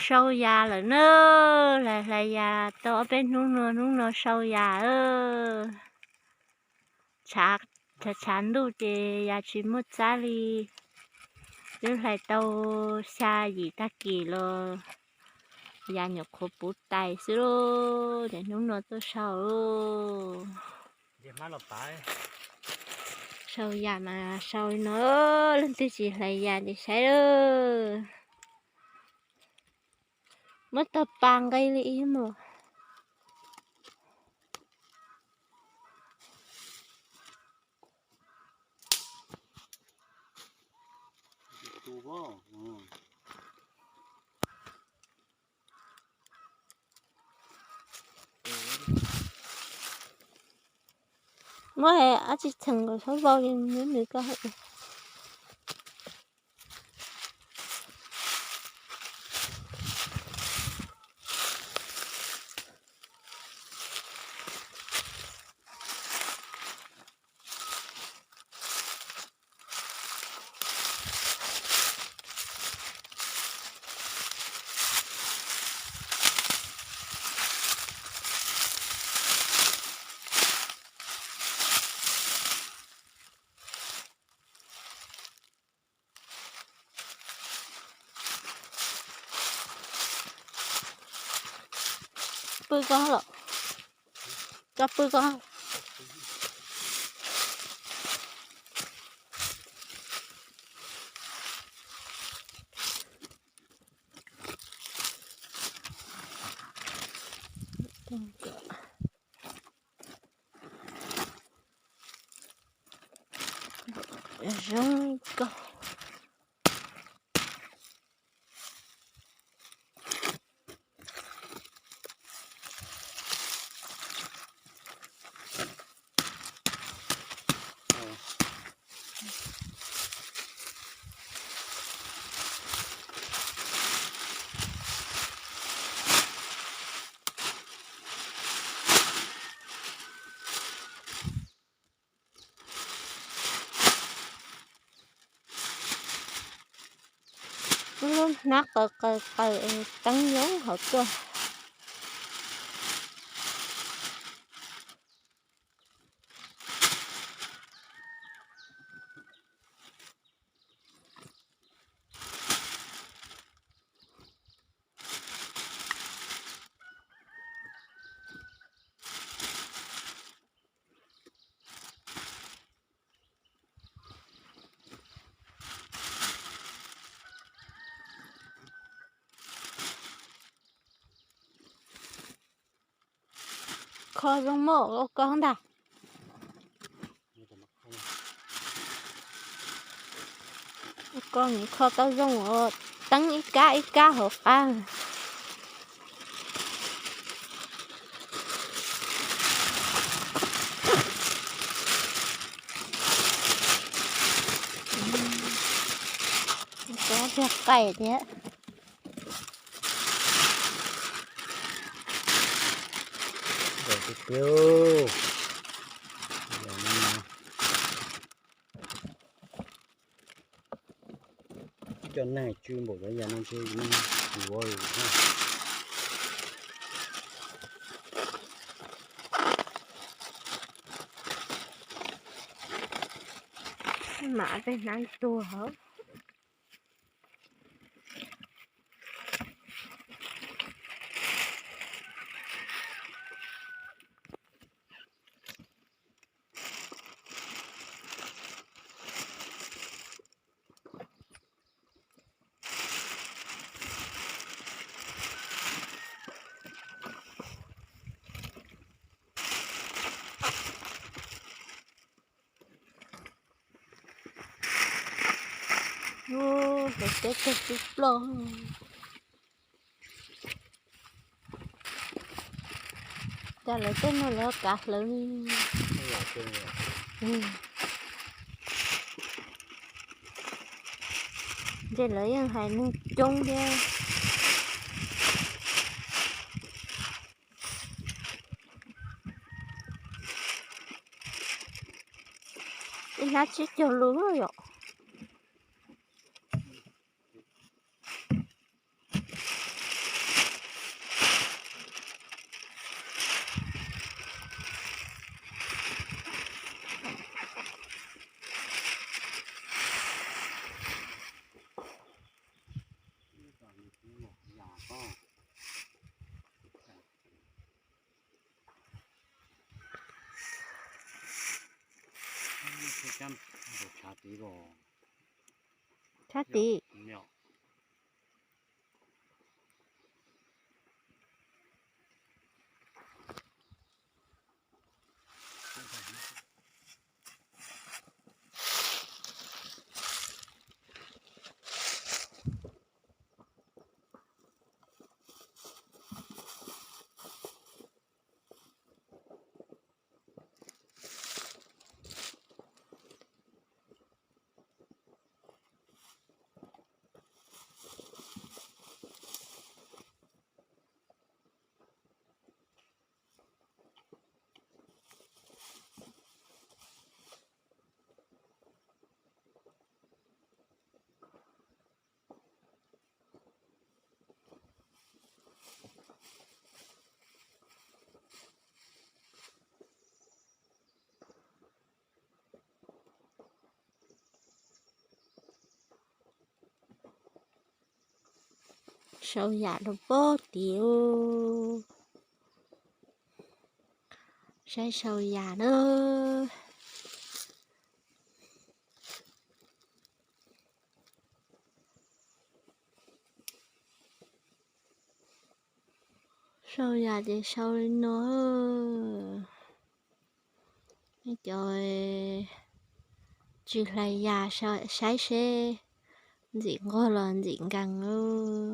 Sau yas lawm na, hlais hlais yas tau ob peb hnub no, hnub no sau yas. Tshav tshav ntuj ces yas tsis muaj txab li. Twb hlais tau xya yim tag kis los yas nyuam qhuav puv tais xwb lauj, ces hnub no tuaj sau lauj. Sau yas mas sau li no, leej twg tsis hlais yas ces saib lauj. Muab tau pa nqe li ib mus. Muab he ab tsi txheem nkaus txhob vau li nws nws koj. Pw koj lawm, koj pw koj. Zoo koj. Lub hnab qaws qaws qaws es teeb yoob hauv tuaj. Kho zoo mog ua koj ntag. Ua koj nim kho tau zoo os, teeb ib kab ib kab hauv qab. Kab tiag qaim thiab. Coj neeg tsw npaum cov yas no ntshe yuav. Mam peb hnab tuag hauv. Lawv teb tag tib ploj. Cas lawv tej no lawv kav hlawv li. Ntshe lawv yeej hais neeg coob thiab. Ib hnab tsib caug lus yom. Tshaib tid. Sau yam rau pob tid, saib sau yam na. Sau yam ces sau li no. Nej cov tsis hlais yam saib seb ntxim nquag los ntxim nkees lawm.